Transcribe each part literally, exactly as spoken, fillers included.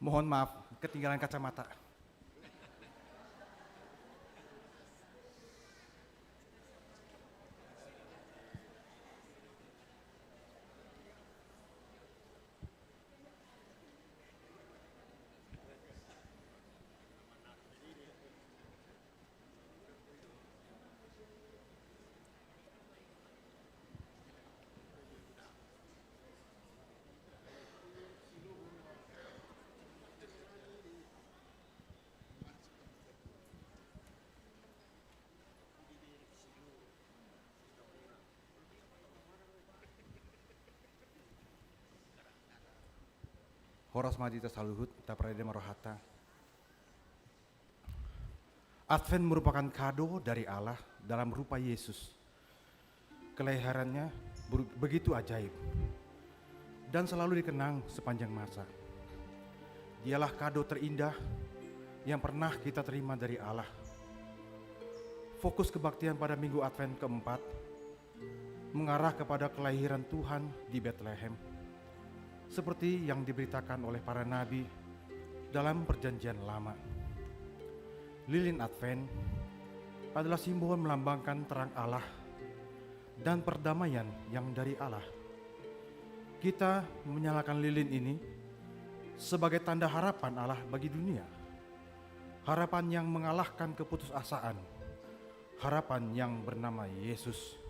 Mohon maaf, ketinggalan kacamata. Horas ma di hita saluhut, taparade ma rohanta. Advent merupakan kado dari Allah dalam rupa Yesus. Kelahirannya beru-, begitu ajaib dan selalu dikenang sepanjang masa. Dialah kado terindah yang pernah kita terima dari Allah. Fokus kebaktian pada Minggu Advent keempat mengarah kepada kelahiran Tuhan di Betlehem, seperti yang diberitakan oleh para nabi dalam Perjanjian Lama. Lilin Advent adalah simbol melambangkan terang Allah dan perdamaian yang dari Allah. Kita menyalakan lilin ini sebagai tanda harapan Allah bagi dunia. Harapan yang mengalahkan keputusasaan. Harapan yang bernama Yesus.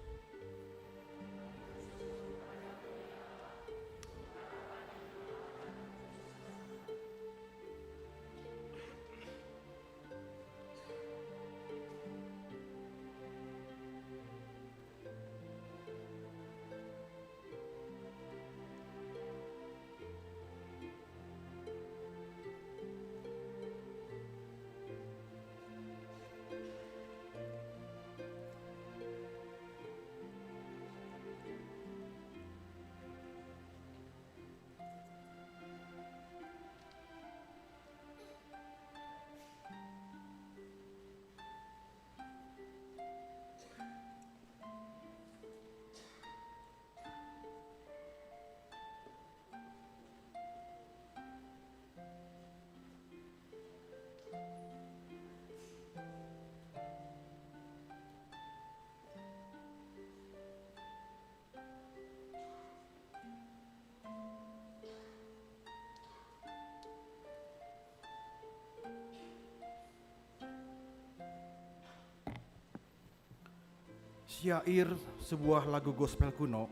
Syair sebuah lagu gospel kuno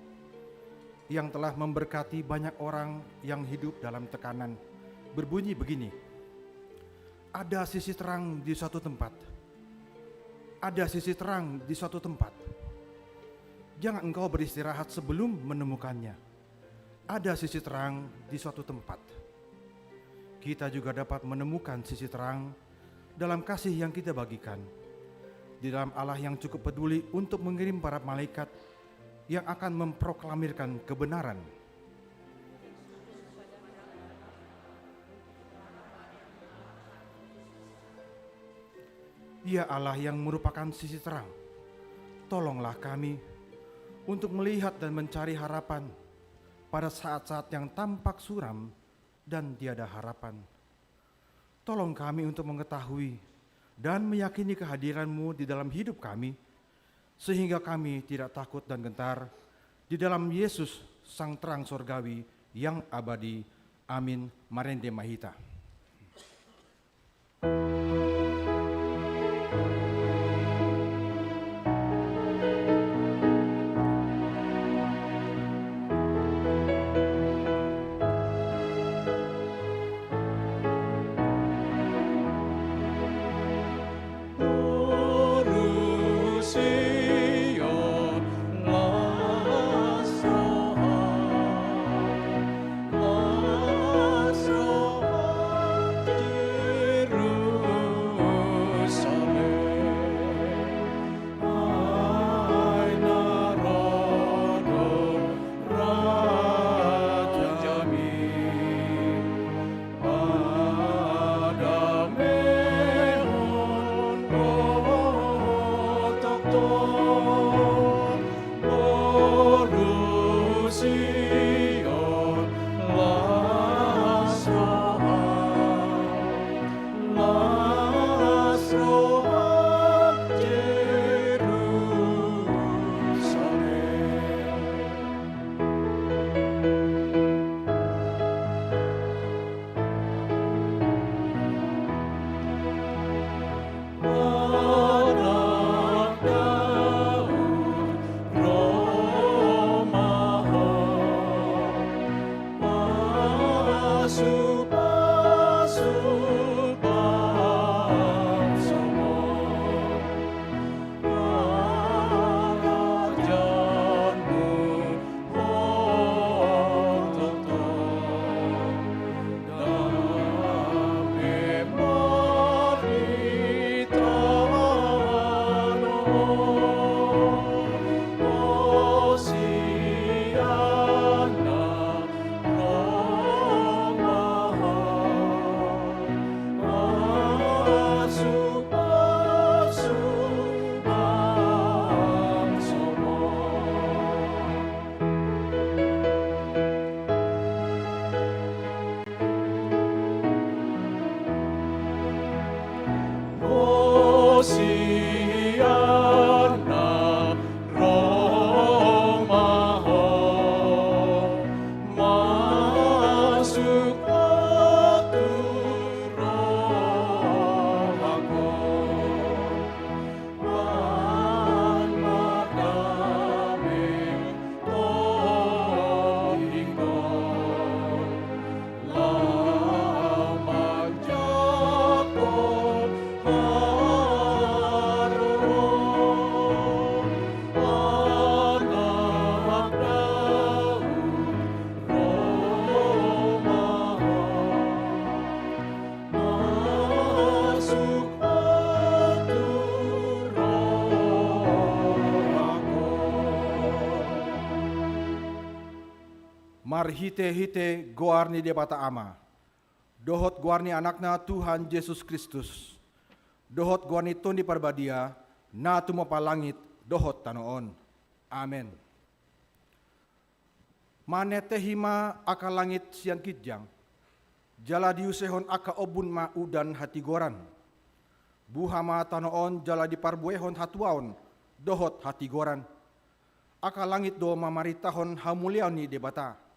yang telah memberkati banyak orang yang hidup dalam tekanan berbunyi begini: Ada sisi terang di suatu tempat. Ada sisi terang di suatu tempat. Jangan engkau beristirahat sebelum menemukannya. Ada sisi terang di suatu tempat. Kita juga dapat menemukan sisi terang dalam kasih yang kita bagikan, di dalam Allah yang cukup peduli untuk mengirim para malaikat yang akan memproklamirkan kebenaran. Ya Allah yang merupakan sisi terang, tolonglah kami untuk melihat dan mencari harapan pada saat-saat yang tampak suram dan tiada harapan. Tolong kami untuk mengetahui dan meyakini kehadiran-Mu di dalam hidup kami, sehingga kami tidak takut dan gentar di dalam Yesus, Sang Terang Sorgawi yang abadi. Amin. Marende ma hita. Marhite-hite goar ni Debata Ama, dohot goar ni Anakna Tuhan Jesus Kristus, dohot goar ni Tondi Parbadia, na tumompa langit dohot tano on. Amen. Manetehi ma angka langit sian ginjang, jala diusehon angka ombun ma udan hatigoran. Buha ma tano on jala diparbuehon hatuaon dohot hatigoran. Angka langit do mamaritahon hamuliaon ni Debata.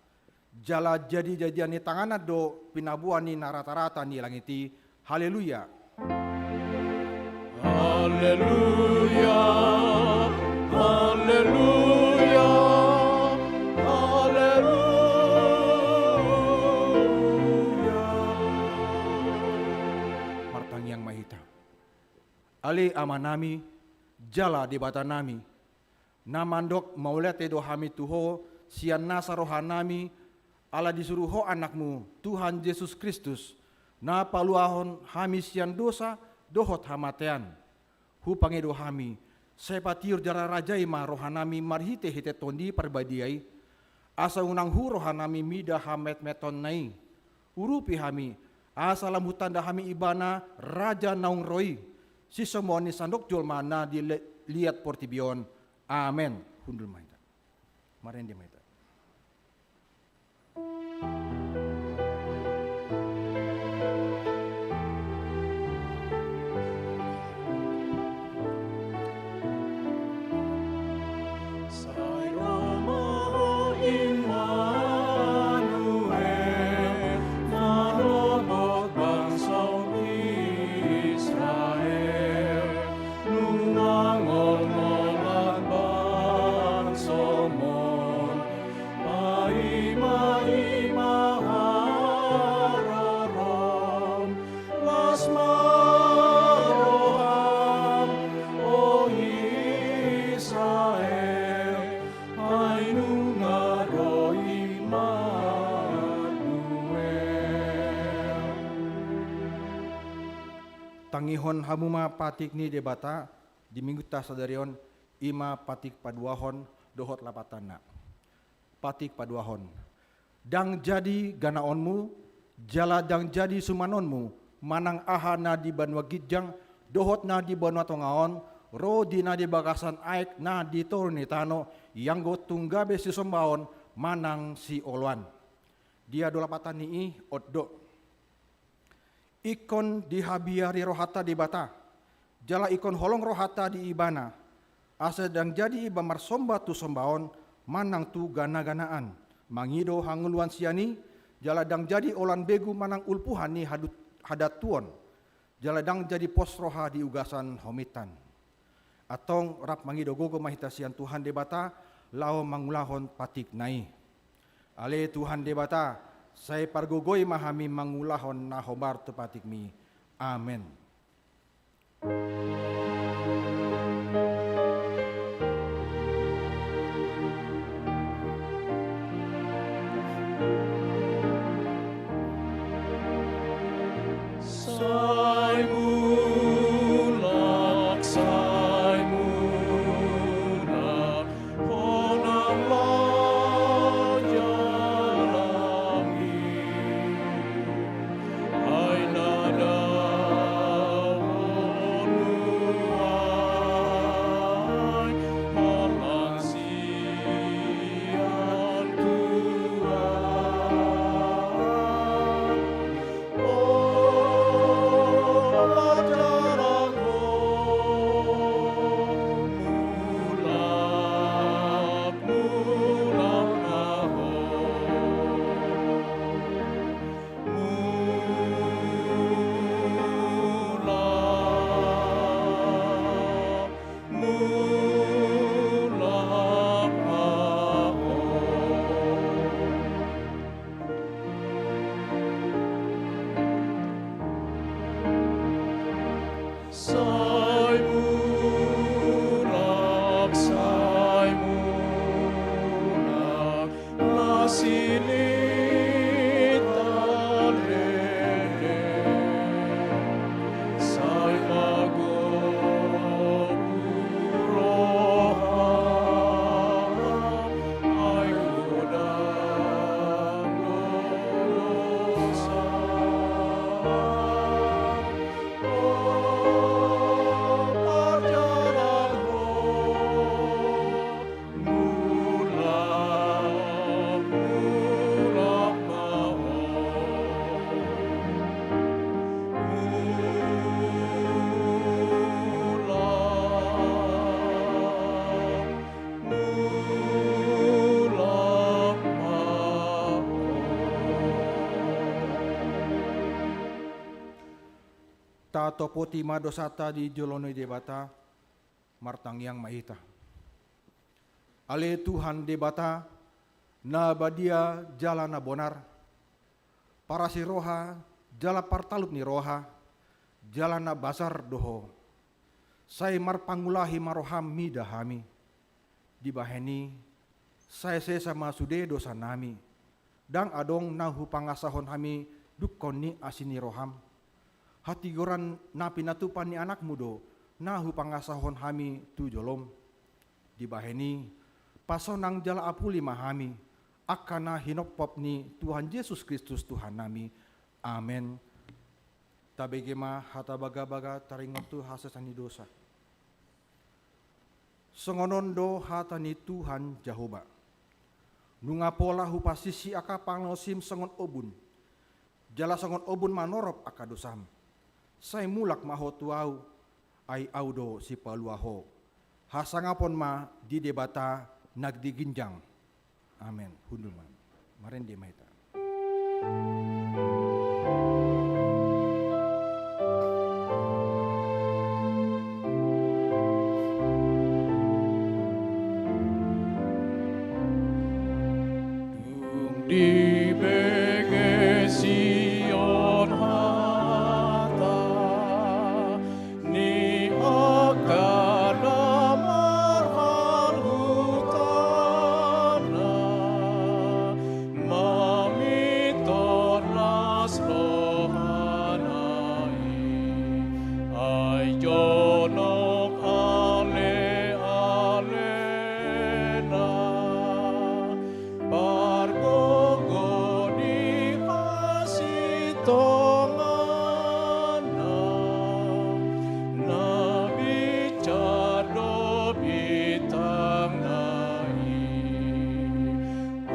Jala jadi-jadian ni tanganna do pinaboa ni na rata-rata ni langit i. Haleluya. Haleluya. Haleluya. Haleluya. Martangiang ma hita. Ale Amanami, jala Debatanami, na mandok mauliate do hami tu Ho sian nasa rohanami, ala disuru Ho Anakmu, Tuhan Jesus Kristus, na paluahon hami sian dosa dohot hamatean. Hupangido hami, sai patiur jala rajai ma rohanami marhite-hite Tondi Parbadia i, asa unang hu rohanami mida hametmetonna i. Urupi hami, asa lam hutanda hami Ibana, Raja naung ro i, sisombaon ni sandok jolma na di le-, liat portibi on. Amen. Hundul ma hita. Marende ma hita. Sai ro ma Ho Immanuel, na lobot bangso Israel, nunga ngolngol bangsom on, paima-ima harorom, las ma roham, o Israel, ai nunga ro Immanuel. Tangihon hamu ma patik ni Debata di Minggunta sadari on, i ma patik paduahon dohot lapatanna. Patik paduahon. Ndang jadi ganaonmu, jala ndang jadi sumanonmu, manang aha na di banua ginjang, dohot na di banua tonga on, ro di na di bagasan aek na di toru ni tano, ianggo tung gabe sisombaon manang sioloan. Dia do lapatan ni i? On do. Ingkon dihabiari rohanta Debata, jala ingkon holong rohanta di Ibana, asa ndang jadi iba marsomba tu sombaon manang tu ganaganaan, mangido hangoluan sian i, jala ndang jadi olan begu manang ulpuhan ni hadu-, hadantuon, jala ndang jadi pos roha di ugasan homintan. Antong rap mangido gogo ma hita sian Tuhan Debata, laho mangulahon patikna i. Ale Tuhan Debata, sai pargogoi ma hami mangulahon na hombar tu patikmi. Amen. Sai mulak, sai mulak, Ho na laja langit, ai na daohon nuaeng, holan sian Tuhan. Sai mulak, sai mulak, na silita lele, sai pagopu roha, ai godang Tatopoti ma dosanta di jolo ni Debata, martangiang ma hita. Ale Tuhan Debata, na badia jala na bonar, parasi roha jala partalup ni roha, jala na basar do Ho. Sai marpangulahi ma roham mida hami. Dibahen i, sai sesa ma sude dosanami. Ndang adong na hupangasahon hami dungkon ni asi ni roham. Hatigoran na pinatupa ni Anakmu do na hupangasahon hami tu jolom. Dibahen i, pasonang jala apuli ma hami, angka na hinophop ni Tuhan Jesus Kristus Tuhannami. Amen. Tabege ma hata bagabaga taringot tu hasesaan ni dosa. Songon on do hata ni Tuhan Jahowa: Nunga pola hupansisi angka pangalaosim songon ombun, jala songon ombun manorop angka dosam. Sai mulak ma ho tu Ahu, ai Ahu do sipalua ho. Hasangapon ma di Debata na di ginjang. Amen. Hundul ma. Marende ma hita. Dung dibege Sion hata ni angka na marhalutana, mamintor las rohana i, ai jonok ale-alena. Pargogo di hasitongana, na binsar do bintangna i.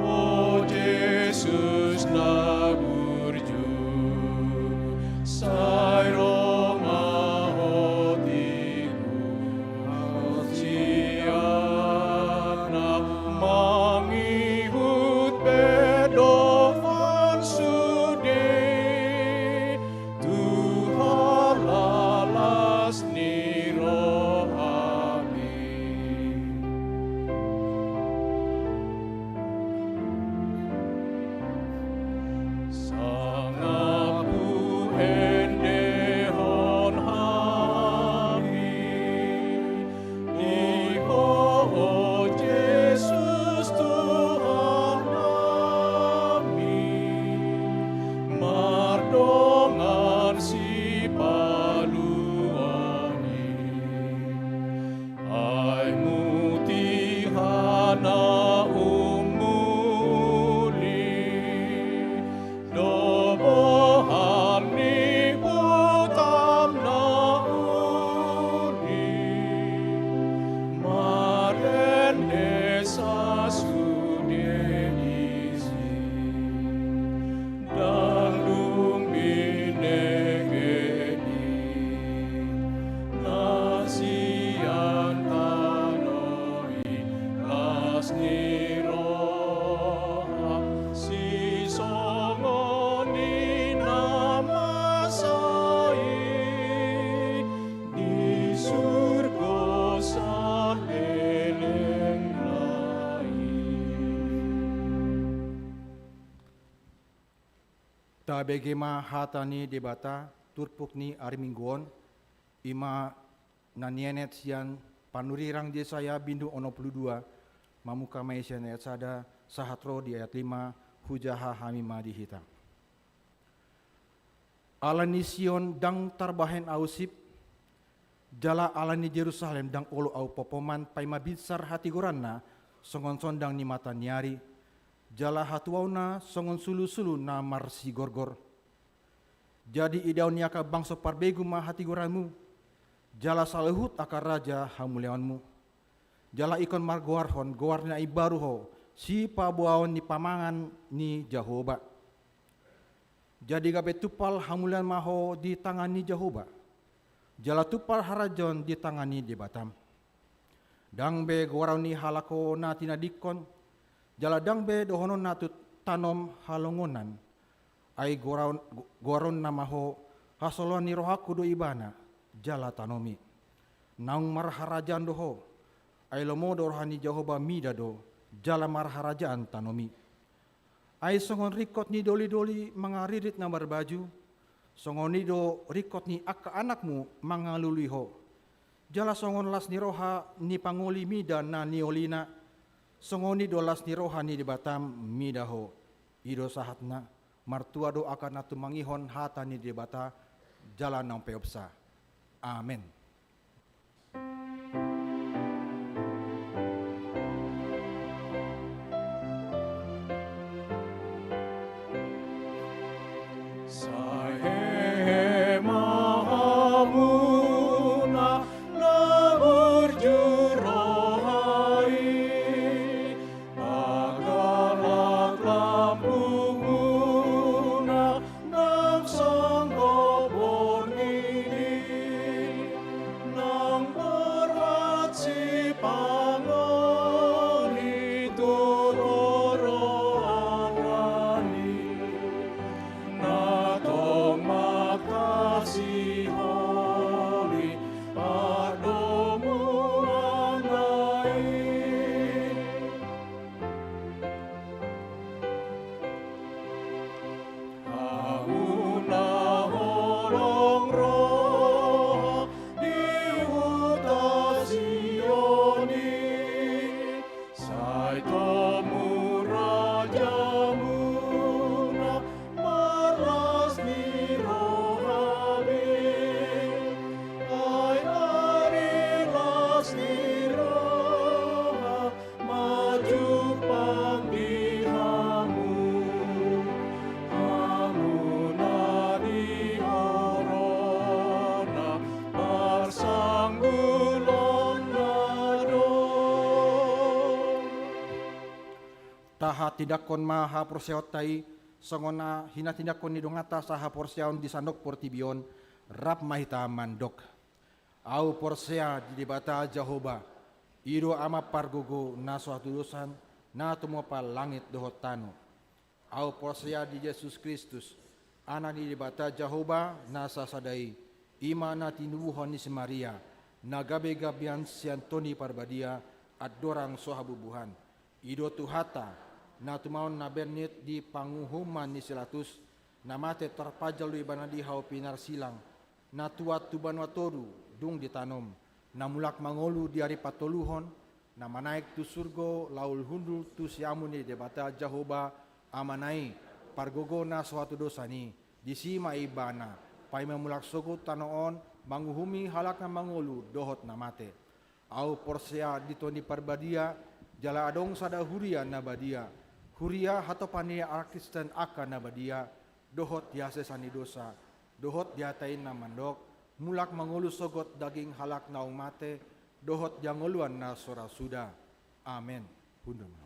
O Jesus na burju, sai ro ma ho tibu. Sian na mangihut pe do fansude, tu halalas ni rohami. Sangap huendehon hami di Ho, Jesus Tuhan nami, mardongan sipaluan i. Ai mutiha na umuli, do bohal ni hutam na uli, marende sasude disi. Ndang dung binege ni na sian tano i las ni roha, sisongon i na masa i di surgo saleleng na i. Tabege ma hata ni Debata, turpuk ni ari Minggu on, i ma na nienet sian panurirang Jesaya bindu onom pulu dua, mamungka ma i sian ayat sada, sahat ro di ayat lima, hujaha hami ma di hita. Ala ni Sion ndang tarbahen Ahu sip, jala ala ni Jerusalem ndang olo Ahu pompomon, paima binsar hatigoranna songon sondang ni mata ni ari, jala hatuaonna songon sulusulu na marsigorgor. Jadi idaon ni angka bangso parbegu ma hatigoranmu, jala saluhut angka raja hamuliaonmu. Jala ingkon margoarhon goar na imbaru ho, sipaboaon ni pamangan ni Jahowa. Jadi gabe tumpal hamuliaon ma ho di tangan ni Jahowa, jala tumpal harajaon di tangan ni Debatam. Ndang be goaron ni halak ho na tinadingkon, jala ndang be dohononna tu tanom halongonan. Ai goaron, goaronna ma ho Hasoloan ni rohangku do Ibana, jala tanom i. Naung marharajaon do ho, ai lomo do roha ni Jahowa mida do, jala marharajaon tanom i. Ai songon ringkot ni doli-doli mangaririt na marbaju, songon i do ringkot ni angka anakmu mangalului ho. Jala songon las ni roha ni pangoli mida na niolina, songon i do las ni roha ni Debatam mida ho. I do sahatna, martua do angka na tumangihon hata ni Debata, jala naung peopsa. Amen. Sai hehe ma hamuna na burju roha i, panggalak lambungmuna nang songgop borngin i, nang borhat sipangoli tu roroan i, na tong mangkasiholi pardomuanna i. Hamuna holong roha di huta Sion i, sai tomu rajamuna marlas ni roha be, ai ari las ni roha ma jumpang di hamu, hamu na nihorona parsanggulonna do. Tahatindangkon ma haporseaonta i, songon na hinatindangkon ni donganta sahaporseaon di sandok portibi on, rap ma hita mandok. Ahu porsea di Debata Jahowa, i do Ama pargogo na so hatudosan, na tumompa langit dohot tano. Ahu porsea di Jesus Kristus, Anak ni Debata Jahowa na sasada i, i ma na tinubuhon ni si Maria, na gabe gabean sian Tondi Parbadia, andorang so habubuhan. I do Tuhanta, na tumaon na bernit di panguhuman ni si Latus, na mate tarpanjalo ibana di hau pinarsilang, na tuat tu banua toru, dung ditanom, na mulak mangolu di ari patoluhon, na manaek tu surgo laho hundul tu siamun ni Debata Jahowa Amana i, pargogo na so hatudosan i, disi ma ibana, paima mulak sogot tano on, manguhumi halak na mangolu dohot na mate. Ahu porsea di Tondi Parbadia, jala adong sada huria na badia, huria hatopan ni halak Kristen angka na badia, dohot di hasesaan ni dosa, dohot di hata i na mandok, mulak mangolu sogot daging halak naung mate, dohot di hangoluan na so ra suda. Amen. Hundul ma hamu.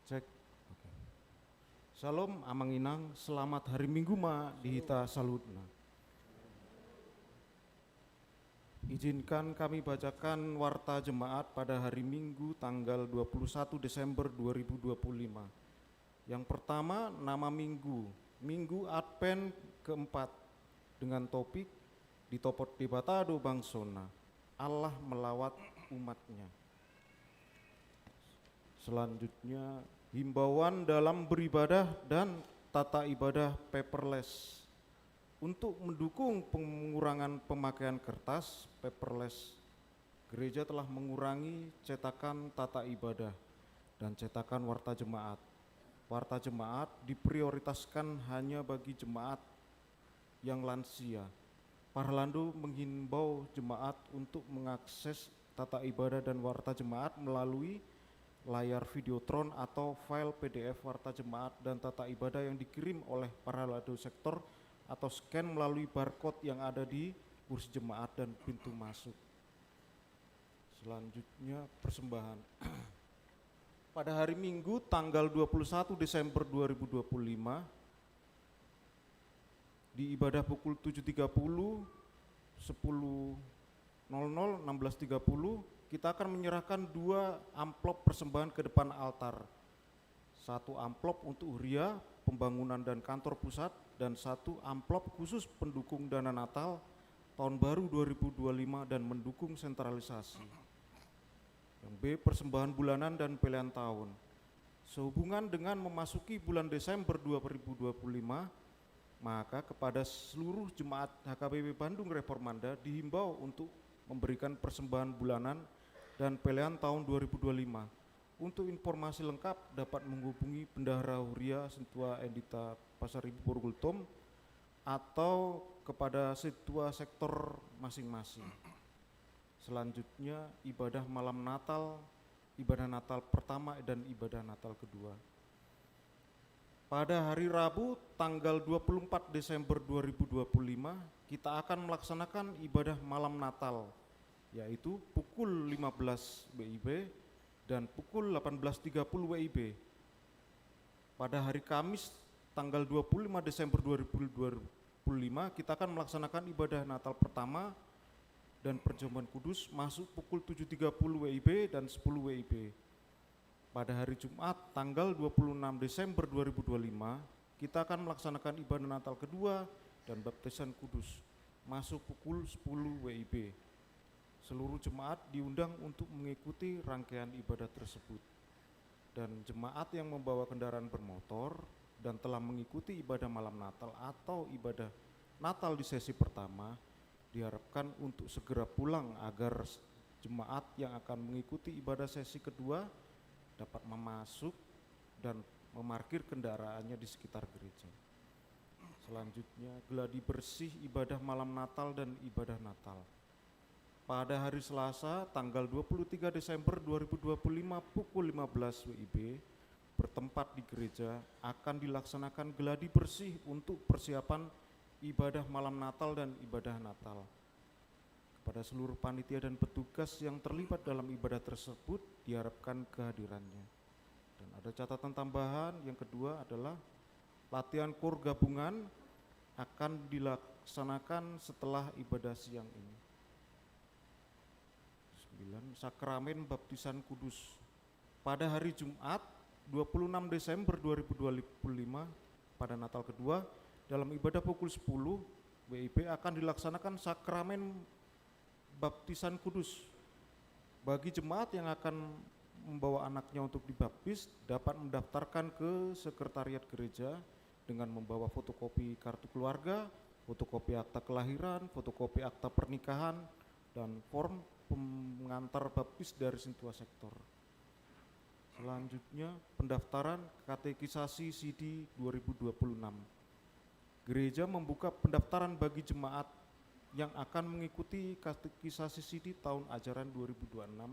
Cek. Oke. Syalom, Amang Inang, selamat hari Minggu ma di hita saluhutna. Izinkan kami bacakan warta jemaat pada hari Minggu tanggal dua puluh satu Desember dua ribu dua puluh lima. Yang pertama, nama minggu, Minggu Advent keempat, dengan topik Ditopot Debata do bangsona, Allah melawat umat-Nya. Selanjutnya, himbauan dalam beribadah dan tata ibadah paperless. Untuk mendukung pengurangan pemakaian kertas, paperless, gereja telah mengurangi cetakan tata ibadah dan cetakan warta jemaat. Warta jemaat diprioritaskan hanya bagi jemaat yang lansia. Parhalando menghimbau jemaat untuk mengakses tata ibadah dan warta jemaat melalui layar Videotron atau file P D F warta jemaat dan tata ibadah yang dikirim oleh parhalando sektor atau scan melalui barcode yang ada di kursi jemaat dan pintu masuk. Selanjutnya, persembahan. Pada hari Minggu tanggal dua puluh satu Desember dua ribu dua puluh lima, di ibadah pukul tujuh tiga puluh, sepuluh nol nol, enam belas tiga puluh, kita akan menyerahkan dua amplop persembahan ke depan altar. Satu amplop untuk huria, pembangunan dan kantor pusat, dan satu amplop khusus pendukung dana Natal tahun baru dua ribu dua puluh lima dan mendukung sentralisasi. Yang B, persembahan bulanan dan pelean tahun. Sehubungan dengan memasuki bulan Desember dua ribu dua puluh lima, maka kepada seluruh jemaat H K B P Bandung Reformanda dihimbau untuk memberikan persembahan bulanan dan pelean tahun dua ribu dua puluh lima. Untuk informasi lengkap dapat menghubungi Bendahara Huria Sintua Endita Pasaribu Borgultom atau kepada sintua sektor masing-masing. Selanjutnya, ibadah malam Natal, ibadah Natal pertama dan ibadah Natal kedua. Pada hari Rabu, tanggal dua puluh empat Desember dua ribu dua puluh lima, kita akan melaksanakan ibadah malam Natal, yaitu pukul lima belas W I B dan pukul delapan belas tiga puluh W I B. Pada hari Kamis, tanggal dua puluh lima Desember dua ribu dua puluh lima, kita akan melaksanakan ibadah Natal pertama dan perjamuan kudus masuk pukul tujuh tiga puluh W I B dan sepuluh W I B. Pada hari Jumat, tanggal dua puluh enam Desember dua ribu dua puluh lima, kita akan melaksanakan ibadah Natal kedua dan baptisan kudus masuk pukul sepuluh W I B. Seluruh jemaat diundang untuk mengikuti rangkaian ibadah tersebut. Dan jemaat yang membawa kendaraan bermotor dan telah mengikuti ibadah malam Natal atau ibadah Natal di sesi pertama diharapkan untuk segera pulang agar s-, jemaat yang akan mengikuti ibadah sesi kedua dapat memasuk dan memarkir kendaraannya di sekitar gereja. Selanjutnya, gladi bersih ibadah malam Natal dan ibadah Natal. Pada hari Selasa, tanggal dua puluh tiga Desember dua ribu dua puluh lima, pukul lima belas W I B, bertempat di gereja, akan dilaksanakan gladi bersih untuk persiapan ibadah malam Natal dan ibadah Natal. Kepada seluruh panitia dan petugas yang terlibat dalam ibadah tersebut diharapkan kehadirannya. Dan ada catatan tambahan, yang kedua adalah latihan kor gabungan akan dilaksanakan setelah ibadah siang ini. Sembilan, sakramen baptisan kudus. Pada hari Jumat, dua puluh enam Desember dua ribu dua puluh lima, pada Natal kedua, dalam ibadah pukul sepuluh W I B akan dilaksanakan sakramen baptisan kudus. Bagi jemaat yang akan membawa anaknya untuk dibaptis, dapat mendaftarkan ke sekretariat gereja dengan membawa fotokopi kartu keluarga, fotokopi akta kelahiran, fotokopi akta pernikahan, dan form pengantar baptis dari sintua sektor. Selanjutnya, pendaftaran katekisasi sidi dua ribu dua puluh enam. Gereja membuka pendaftaran bagi jemaat yang akan mengikuti katekisasi sidi tahun ajaran dua ribu dua puluh enam.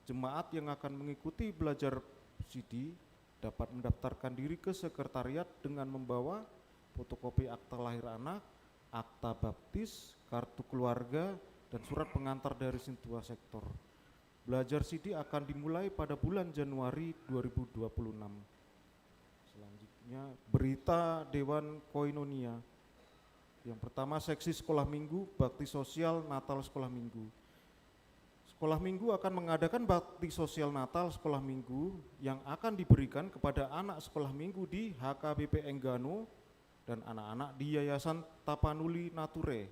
Jemaat yang akan mengikuti belajar sidi dapat mendaftarkan diri ke sekretariat dengan membawa fotokopi akta lahir anak, akta baptis, kartu keluarga, dan surat pengantar dari sintua sektor. Belajar sidik akan dimulai pada bulan Januari dua ribu dua puluh enam. Selanjutnya, berita Dewan Koinonia. Yang pertama, seksi sekolah minggu, bakti sosial, Natal, sekolah minggu. Sekolah minggu akan mengadakan bakti sosial Natal sekolah minggu yang akan diberikan kepada anak sekolah minggu di H K B P Enggano dan anak-anak di Yayasan Tapanuli Nature.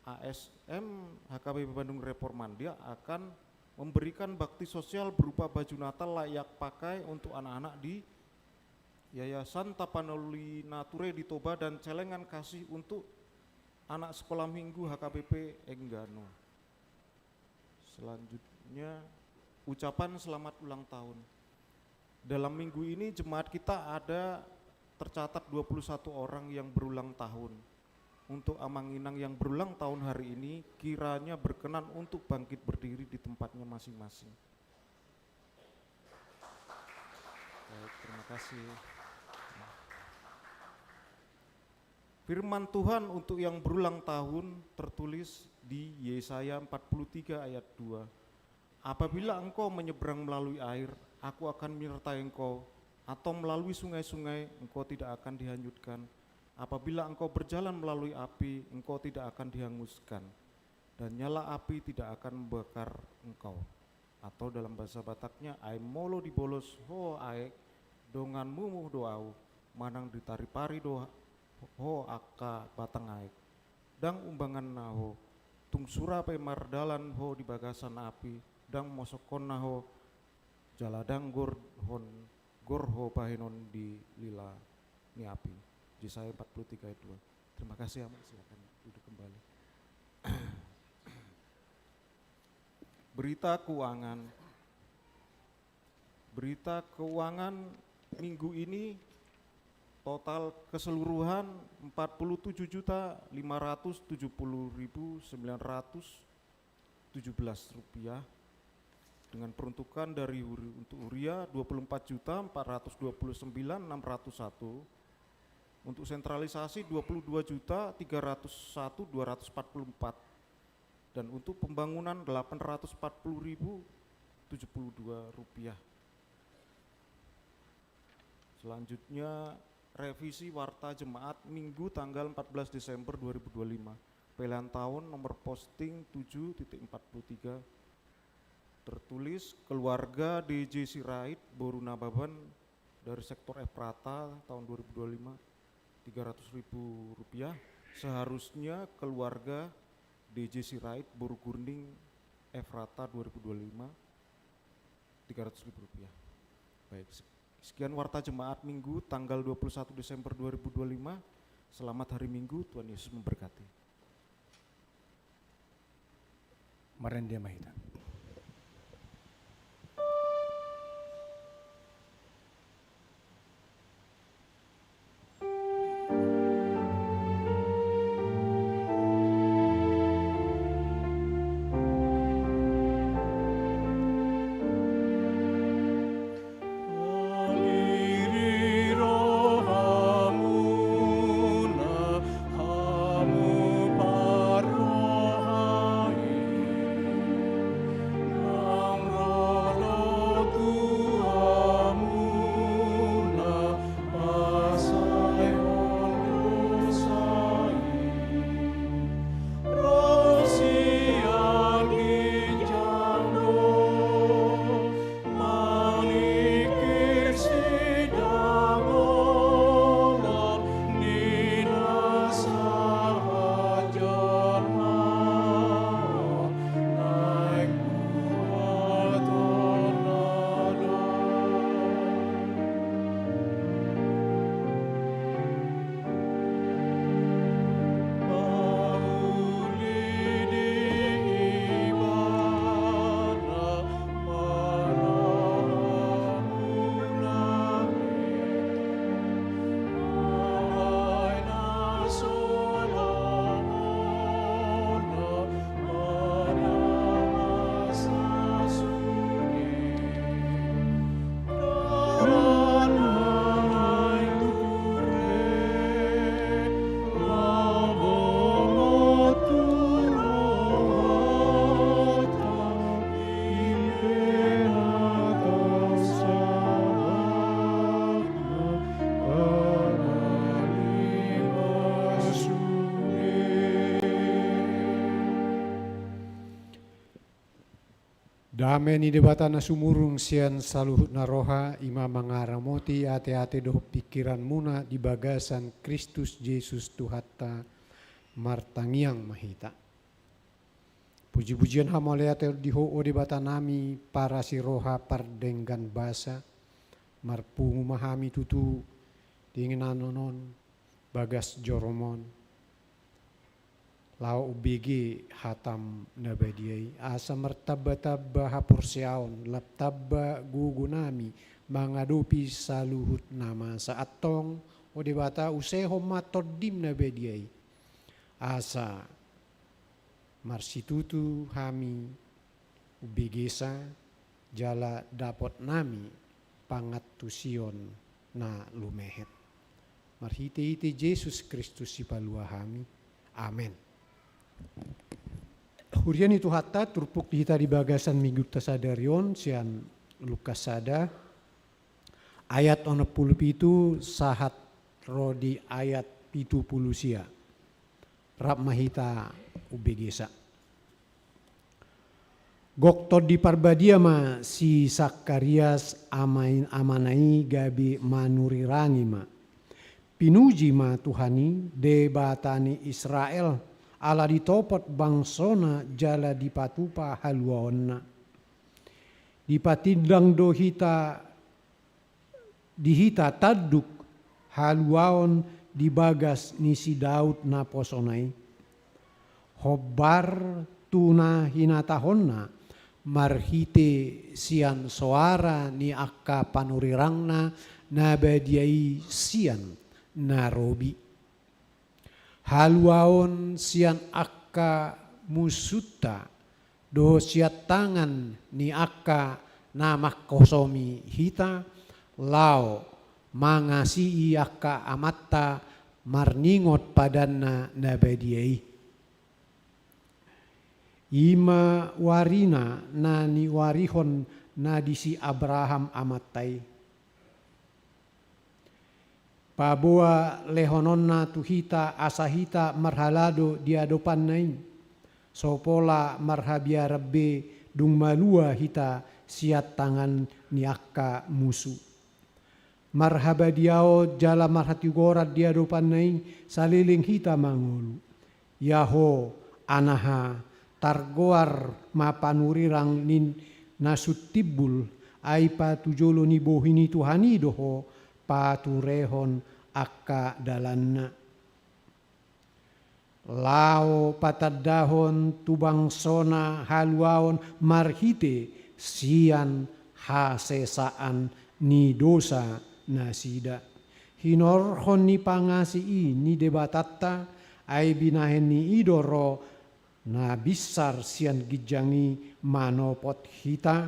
A S M H K B P Bandung Reformandia akan memberikan bakti sosial berupa baju Natal layak pakai untuk anak-anak di Yayasan Tapanuli Nature di Toba dan celengan kasih untuk anak sekolah minggu H K B P Enggano. Selanjutnya, ucapan selamat ulang tahun. Dalam minggu ini, jemaat kita ada tercatat dua puluh satu orang yang berulang tahun. Untuk Amang Inang yang berulang tahun hari ini, kiranya berkenan untuk bangkit berdiri di tempatnya masing-masing. Baik, terima kasih. Firman Tuhan untuk yang berulang tahun tertulis di Yesaya empat puluh tiga ayat dua. Apabila engkau menyeberang melalui air, aku akan menyertai engkau, atau melalui sungai-sungai, engkau tidak akan dihanyutkan. Apabila engkau berjalan melalui api, engkau tidak akan dihanguskan, dan nyala api tidak akan membakar engkau. Atau dalam bahasa Bataknya, ai molo dibolos ho aek, dongan mumuh do au, manang ditaripari do ho angka batang aek. Ndang umbanganna ho, tung sura pe mardalan ho di bagasan api, ndang mosokkonna ho, jala ndang gor hon, gor ho bahenon di lila ni api. Yesaya empat puluh tiga ayat dua. Terima kasih, Amang. Silakan duduk kembali. Berita keuangan. Berita keuangan minggu ini total keseluruhan empat puluh tujuh juta lima ratus tujuh puluh ribu sembilan ratus tujuh belas rupiah, dengan peruntukan dari huri-, untuk huria dua puluh empat juta empat ratus dua puluh sembilan enam ratus satu, untuk sentralisasi dua puluh dua juta tiga ratus satu dua ratus empat puluh empat, dan untuk pembangunan delapan ratus empat puluh ribu tujuh puluh dua rupiah. Selanjutnya, revisi warta jemaat Minggu tanggal empat belas Desember dua ribu dua puluh lima. Pelean taon, nomor posting tujuh titik empat puluh tiga. Tertulis, keluarga D J Sirait, boru Nababan, dari sektor Efrata, tahun dua ribu dua puluh lima, tiga ratus ribu rupiah. Seharusnya keluarga D J Sirait, boru Gurning, Efrata, dua ribu dua puluh lima, tiga ratus ribu rupiah. Baik, se-, sekian warta jemaat Minggu tanggal dua puluh satu Desember dua ribu dua puluh lima. Selamat hari Minggu, Tuhan Yesus memberkati. Marende ma hita. Dame ni Debata na sumurung sian saluhut na roha, i ma mangaramoti ateate dohot pingkiranmuna di bagasan Kristus Jesus Tuhanta, martangiang ma hita. Pujipujian hamauliateon di Ho, o Debatanami, parasi roha pardenggan basa, marpungu ma hami tutu di inganan on, bagas joroMon, laho umbege hataM na badia i, asa martambatamba haporseaon, lam tamba gogonami mangadopi saluhut na masa. Antong, o Debata, usehon ma TondiM na badia i, asa marsitutu hami umbegesa, jala dapotnami pangantusion na lumehet. Marhitehite Jesus Kristus Sipalua hami. Amen. Huria ni Tuhanta, turpuk di hita di bagasan Minggunta sadari on sian Lukas sada, ayat onom pulu pitu sahat ro di ayat pitu pulu sia. Rap ma hita umbegesa. Gok Tondi Parbadia ma si Sakarias, amana i gabe manurirangi ma. Pinuji ma Tuhan i, Debata ni Israel, ala ditopot bangsona jala dipatupa haluaonna. Dipatindang do hita di hita tanduk haluaon di bagas ni si Daud naposona i, hombar tu na hinatahonna marhite sian soara ni angka panurirangna na badia i sian na robi. Haluaon sian angka musunta dohot sian tangan ni angka na manghosomi hita, laho mangasii angka amanta marningot padanna na badia i. I ma warina na niwarihon na di si Abraham amanta i. Paboa lehononna tu hita asa hita marhalado di adopanna i, so pola marhabiaran be dung malua hita sian tangan ni angka musu. Marhabadiaon jala marhatigoran di adopanna i saleleng hita mangolu. Ia ho, anaha, targoar ma panurirang ni na sun timbul, ai patujolo ni bohi ni Tuhan i do ho paturehon angka dalanna. Laho patandahon tu bangsona haluaon marhite sian hasesaan ni dosa nasida. Hinorhon ni pangasi i ni Debatanta, ai binahen ni i do ro na binsar sian ginjang i manopot hita,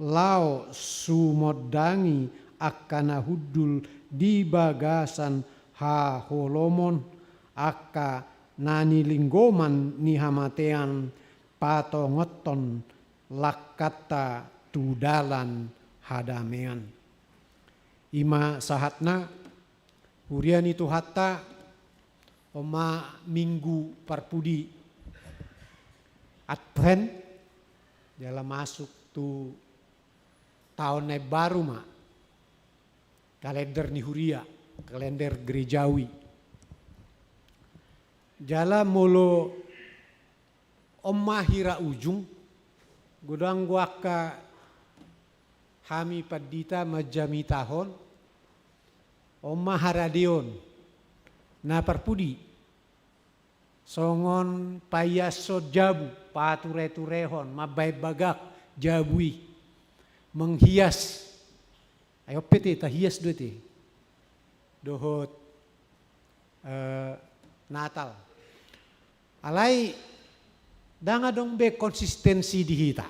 laho sumondangi angka na hundul di bagasan haholomon, angka na nilinggoman ni hamatean patongothon langkanta tu dalan hadamean. I ma sahatna, huria ni Tuhanta, on ma minggu parpudi Advent, jala masuk tu taon na imbaru ma, kalender ni huria, kalender gerejawi. Jala molo on ma hira ujung, godang do angka hami pandita manjamitahon, on ma haradeon na parpudi, songon paiashon jabu, patureturehon, mambahen bagak jabu i, menghias. Ai on pe te, tahias do te dohot, eh, Natal. Alai ndang adong be konsistensi di hita.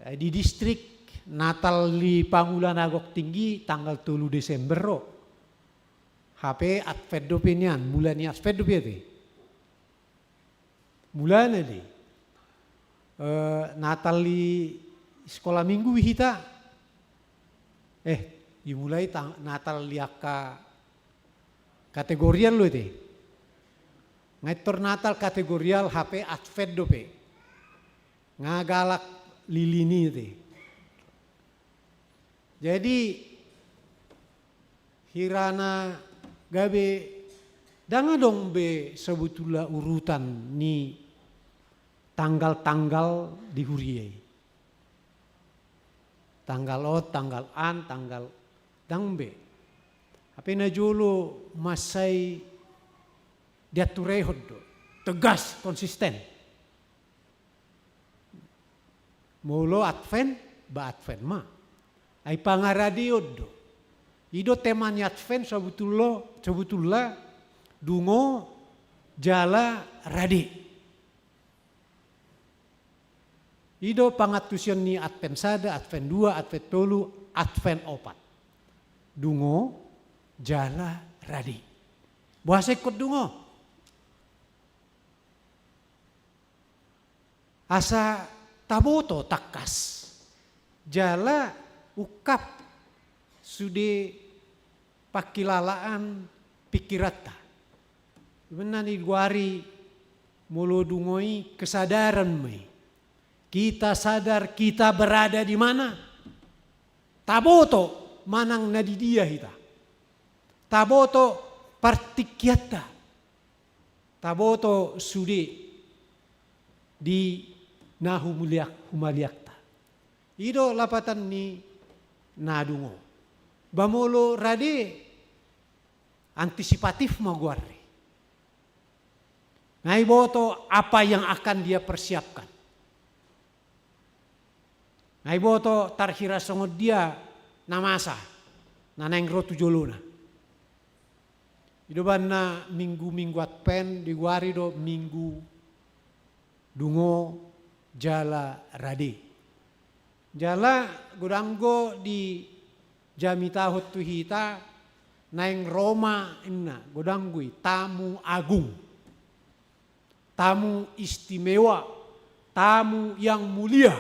Eh, di distrik, Natal di Pangula na Gok Tinggi tanggal tolu Desember ro. Hape Advent dope nian, mula ni Advent dope ia te. Mulana do i, eh, Natal di sekolah minggu hita. Eh, dimulai ta-, Natal di angka kategorial do i te. Nga i tor Natal kategorial hape Advent dope. Nga galak lilin i te. Jadi, hira na gabe ndang adong be sebetulna urutan ni tanggal-tanggal di huria i. Tanggal on, tanggal an, tanggal, ndang be. Hape na jolo mansai diaturehon do. Tegas, konsisten. Molo Advent, ba Advent ma. Ai pangaradeon do. I do tema ni Advent sebetulna, sebetulna dungo jala rade. I do pangantusion ni Advent sada, Advent dua, Advent tolu, Advent opat. Dungo jala rade. Boasa ingkon dungo? Asa taboto tangkas jala ungkap sude pangkilalaan pingkiranta. Ibana na digoari molo dungo i kesadaran ma i. Kita sadar kita berada di mana. Taboto manang na di dia hita. Taboto partingkianta. Taboto sude di na humaliak, humaliakta. I do lapatan ni na dungo. Ba molo rade, antisipatif ma goarna. Nga iboto apa yang akan dia persiapkan. Nga iboto tarhira songon dia na masa, na naeng ro tu jolona. I do ibana minggu-minggu Advent digoari do minggu dungo jala rade. Jala godang do dijamitahon tu hita naeng ro ma inna, godang do i tamu agung. Tamu istimewa, tamu yang mulia.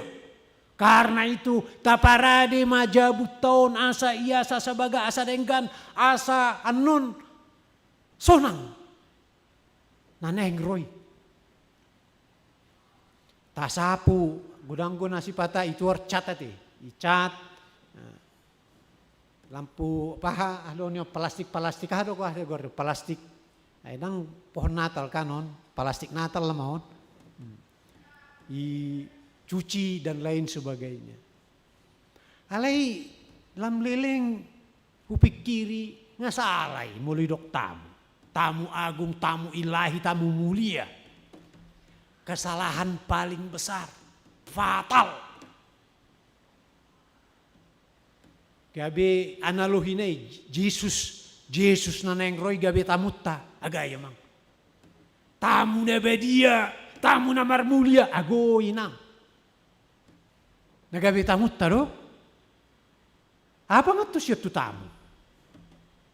Karena itu, taparade ma jabunta on asa i asa sabaga asa denggan, asa annon sonang na naeng ro i. Tasapu, godang do na sipata i tuor cat ate, i cat, eh, lampu paha, aha do ni on, plastik, plastik, aha do, aha do goar ni on, plastik. Ai ndang pohon Natal kan on, plastik Natal ma on. Hmm. I cuci dan lain sebagainya. Alai lam leleng hupingkiri, nga sala i molo didok tamu. Tamu agung, tamu ilahi, tamu mulia. Kesalahan paling besar, fatal. Gabe analogi na i, Jesus, Jesus na naeng ro i gabe tamunta, agai amang. Tamu na badia, tamu na marmulia, ago inang. Na gabe tamunta do. Apa nga tu sian tu tamu?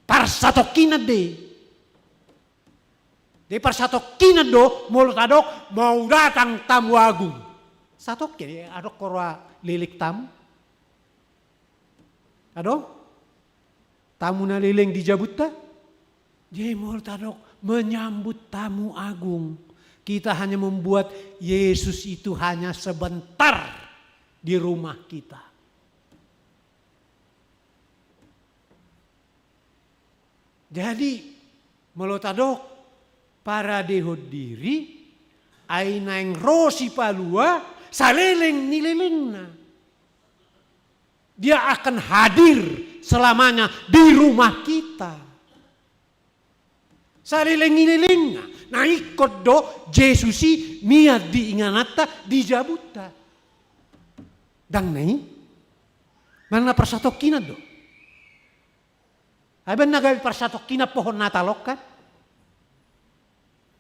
Parsatongkinan do i. Jadi parsatongkinan do, molo tadok, mau datang tamu agung. Satongkin, adong roha leleng tamu. Adong? Tamu na leleng di jabunta? Jadi molo tadok, menyambut tamu agung. Kita hanya membuat Yesus itu hanya sebentar di rumah kita. Jadi, molo tadok, paradehon diri, ai naeng ro Sipalua, saleleng ni lelengna. Dia akan hadir selamanya di rumah kita. Saleleng ni lelengna. Na ingkon do Jesus i mian di ingananta, di jabunta. Ndang na i? Manang na parsatongkinan do. Ai baen na gabe parsatongkinan pohon Natal on kan?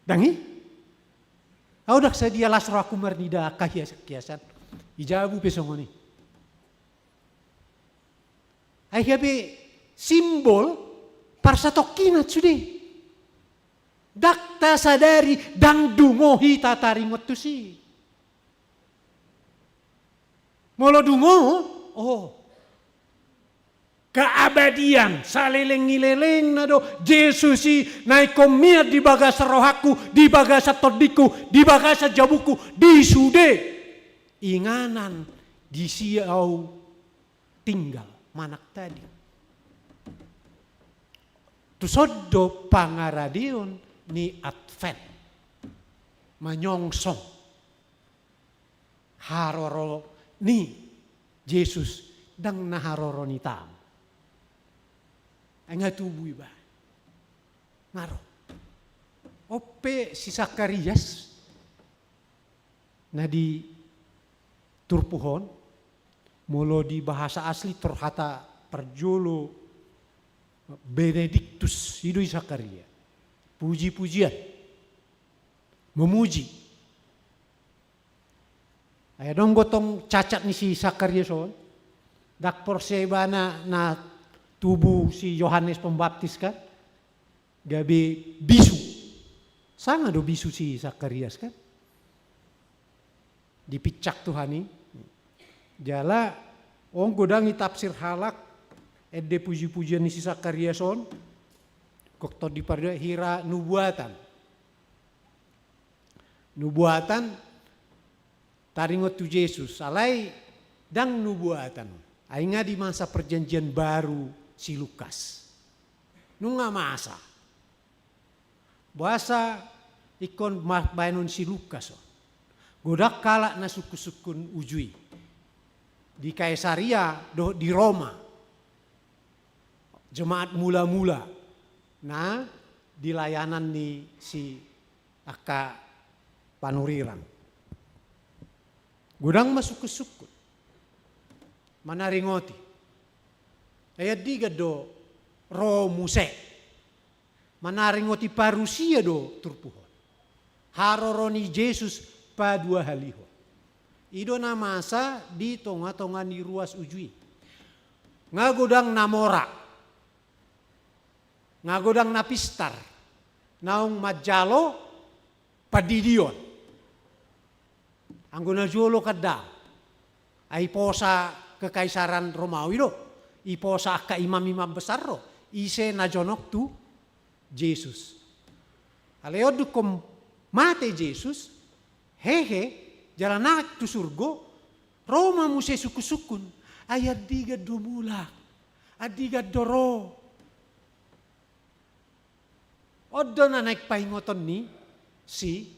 Ndang i? Au ndang sadia las rohangku marnida angka hiasan-hiasan. Di jabu pe songon i. Ai gabe simbol parsatongkinan sude. Ndang tasadari, ndang dungo hita taringot tusi. Molo dungo, oh. Keabadian, saleleng ni lelengna do, Jesus i na ingkon mian di bagasan rohangku, di bagasan tondingku, di bagasan jabungku, di sude. inganan disi ahu tinggal manang tading. Tuson do pangaradeon ni Advent, manyongsong haroro ni Jesus, ndang na haroro ni tamu. Ai nga tubu iba. Nga ro. On pe si Sakarias na di turpuk on, molo di bahasa asli tor hata parjolo Benedictus, i do si Sakaria. Puji-pujian. Memuji. Ai adong do tong cacat ni si Sakarias on, ndang porsea ibana na tubu si Johannes Pembaptis kan, gabe bisu. Sanga do bisu si Sakarias kan. Dipinsang Tuhan i. Jala on godang ditafsir halak, ende puji-pujian ni si Sakarias on, gok tondi parjolo hira nubuatan. Nubuatan taringot tu Jesus, alai ndang nubuatan. Ai nga di masa perjanjian baru si Lukas. Nunga masa. Boasa ingkon ma-, baenon si Lukas on. Godang halak na sungkun-sungkun uju i. Di Kaesaria dohot di Roma. Jemaat mula-mula. Na di layanan ni si angka panurirang. Godang ma sungkun-sungkun. Manaringoti. Ai andigan do ro muse. Manaringoti parusia do turpuk on. Haroro ni Jesus paduahalihon. I do na masa di tonga-tonga ni ruas uju i. Nga godang na mora. Nga godang na pistar. Naung manjalo pandidion. Anggo na jolo kan ndang. Ai iposa kekaisaran Romawi do. Iposa angka imam-imam besar do. Ise na jonok tu Jesus. Alai on dungkon mate Jesus, hehe, jala naek tu surgo, ro ma muse sungkun-sungkun. Ai andigan do mulak. Andigan do ro. On do na naeng paingoton ni si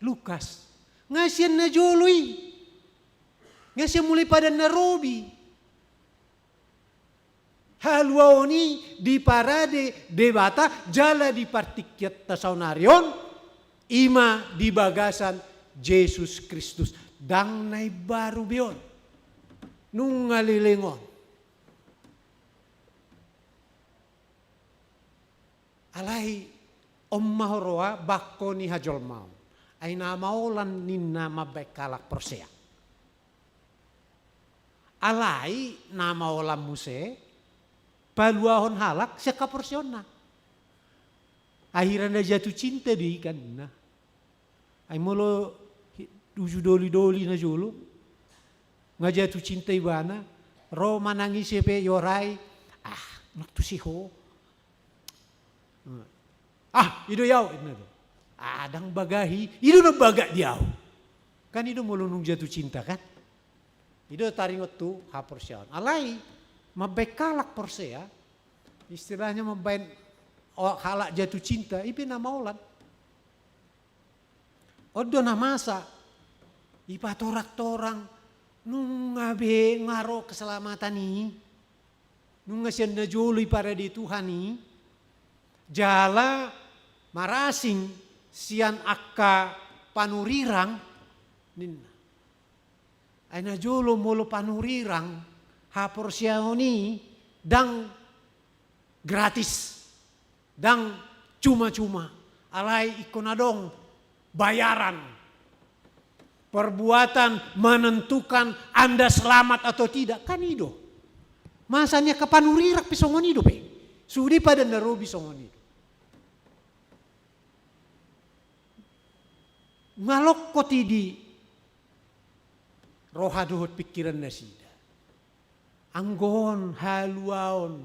Lukas. Nga sian na jolo i. Nga sian mulai Padan na Robi. Haluaon i diparade Debata jala di partingkianta saonari on, i ma di bagasan Jesus Kristus. Ndang na imbaru be on. Nunga leleng on. Alai on ma huroha bangko ni hajolmaon. Ai na maolan ninna mambaen halak porsea. Alai na maolan muse paluahon halak sian haporseaonna. Ai hira na jatuh cinta do i kan ninna. Ai molo hi-, uju doli-doli na jolo nga jatuh cinta ibana, ro manang ise pe iorai, ah, nang tusi ho. Ah, i do i au, ninna do. Ah, ndang bagak i, i do na bagak di au. Kan i do molo nunga jatuh cinta kan. I do taringot tu haporseaon. Alai mambaen halak porsea, istilahnya mambaen o-, halak jatuh cinta, i pe na maolan. On do na masa ipatorang-torang, nunga be nga ro keselamatan i. Nunga sian na jolo iparade Tuhan i. Jala marasing sian angka panurirang ninna. Ai na jolo molo panurirang haporseaon i ndang gratis, ndang cuma-cuma, alai ingkon adong bayaran. Perbuatan menentukan Anda selamat atau tidak, kan i do. Masa ni angka panurirang pe songon i dope. Sude Padan na Robi songon i do. Ngalongkot i di roha dohot pingkiran nasida. Anggo on haluaon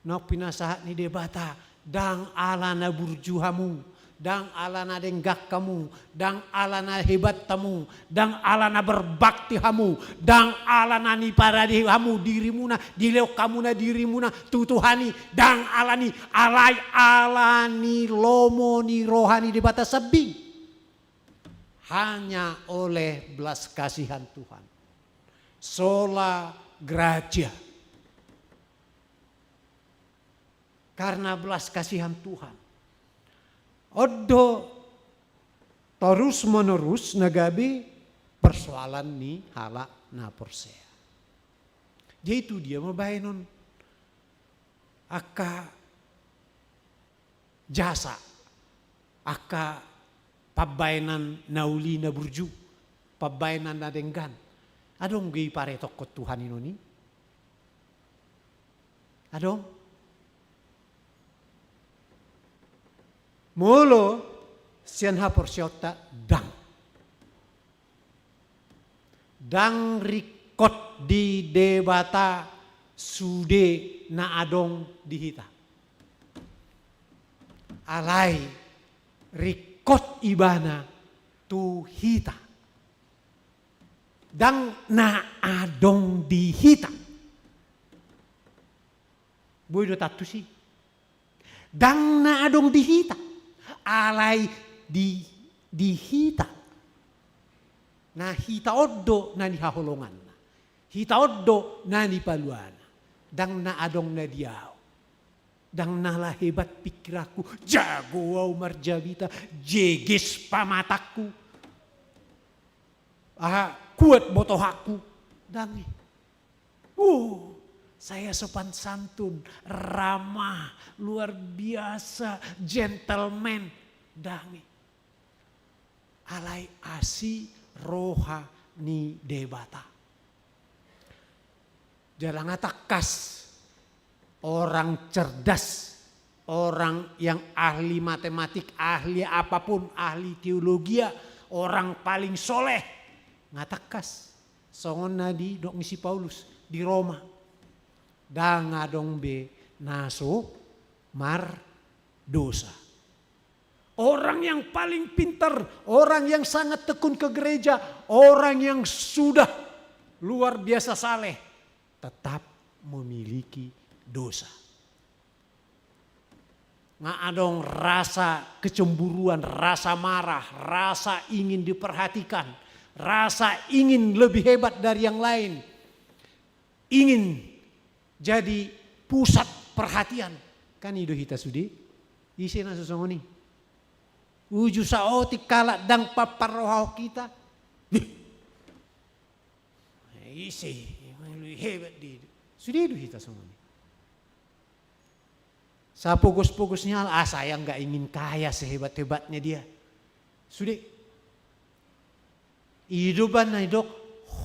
naung pinasahat ni Debata, ndang ala na burju hamu, Ndang ala na denggan hamu, ndang ala na hebat hamu, ndang ala na berbakti hamu, ndang ala na niparade hamu dirimuna, dilehon hamuna dirimuna tu Tuhan i, ndang alani, alai ala ni lomo ni roha ni Debata sambing. Hanya oleh belas kasihan Tuhan. Sola gratia. Karena belas kasihan Tuhan. On do torus menerus na gabe persoalan ni halak na porsea. Jadi tu dia ma baenon angka jasa, angka pambaenan na uli na burju, pambaenan na denggan. Adong do i paretokkon Tuhan inon i? Adong? Molo sian haporseaonta ndang. Ndang ringkot di Debata sude na adong di hita. Alai ringkot Ibana tu hita. Ndang na adong di hita. Boi do tantu si. Ndang na adong di hita. Alai di, di hita. Na hita on do na nihaholonganna. Hita on do na nipaluana. Ndang na adong na di ahu. Ndang na ala hebat pingkiranku. Jago ahu marjamita. Jeges pamatangku. Aha, kuat botohangku. Ndang i. Uh, saya sopan santun, ramah, luar biasa, gentleman. Ndang i. Alai asi roha ni Debata. Jala nga tangkas orang cerdas, orang yang ahli matematik, ahli apapun, ahli teologia, orang paling soleh. Nga tangkas. Songon na didok ni si Paulus di Roma. Ndang adong be na so mardosa. Orang yang paling pintar, orang yang sangat tekun ke gereja, orang yang sudah luar biasa saleh, tetap memiliki dosa. Nga adong rasa kecemburuan, rasa marah, rasa ingin diperhatikan, rasa ingin lebih hebat dari yang lain, ingin jadi pusat perhatian. Kan i do hita sude? Ise na so songon i? Uju saotik halak ndang paparrohahon hita. Dih. Ise, yang lebih hebat di. Sude do hita songon i. Sapogos-pogosnya, ah, saya nggak ingin kaya sehebat-hebatnya dia. Sude. I do umbahen na didok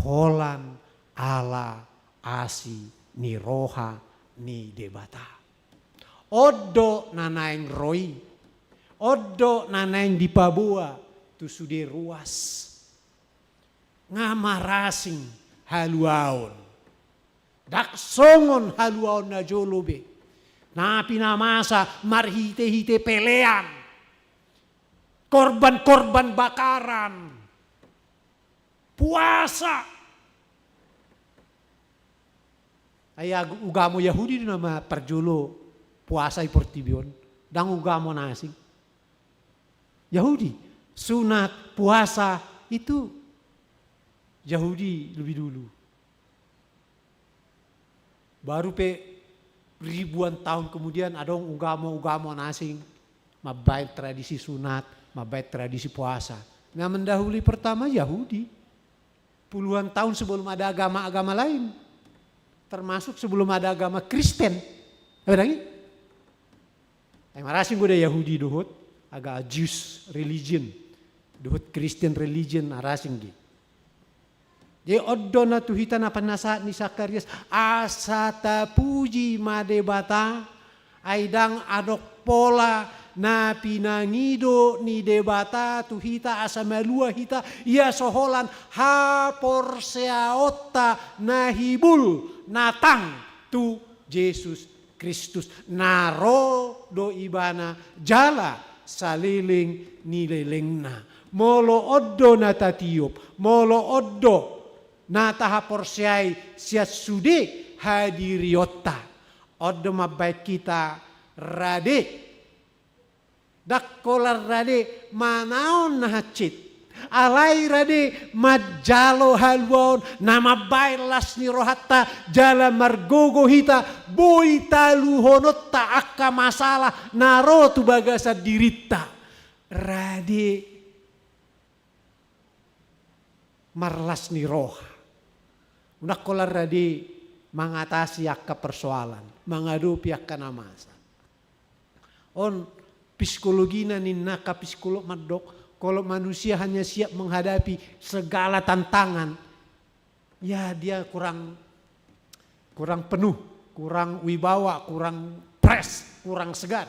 holan ala asi ni roha ni Debata. On do na naeng ro i. On do na naeng dipaboa tu sude ruas. Nga marasing haluaon. Ndang songon haluaon na jolo be. Na pinamasa marhite-hite pelean. Korban-korban bakaran. Puasa. Ai ag-, ugamo Yahudi do nama parjolo puasa i portibi on. Ndang ugamo na asing. Yahudi. Sunat, puasa, itu Yahudi lebih dulu. Baru pe ribuan tahun kemudian adong ugamo-ugamo na asing mambaen tradisi sunat, mambaen tradisi puasa. Na mendahului pertama Yahudi. Puluhan tahun sebelum ada agama-agama lain. Termasuk sebelum ada agama Kristen. Apa lagi? Ai marasing do Yahudi dohot agama Jews religion. Dohot Christian religion arasing do i. Jadi on do na tu hita na pinasahat ni Sakarias, asa tapuji ma Debata, ai ndang adong pola na pinangido ni Debata tu hita asa malua hita, ia so holan haporseaonta na hibul, na tang tu Jesus Kristus. Na ro do Ibana jala saleleng ni lelengna. Molo on do na tatiop, molo on do na tahaporseai sian sude hadirionta, on do mambaen hita rade. Ndang holan rade manaon na hansit. Alai rade manjalo haluaon na mambaen las ni rohanta jala margogo hita boi taluhononta angka masalah na ro tu bagasan dirinta. Rade marlas ni roha. Ndang holan rade mangatasi angka persoalan, mangadopi angka na masa. On psikologina ninna angka psikolog mandok, kalau manusia hanya siap menghadapi segala tantangan, ya dia kurang, kurang penuh, kurang wibawa, kurang fresh, kurang segar.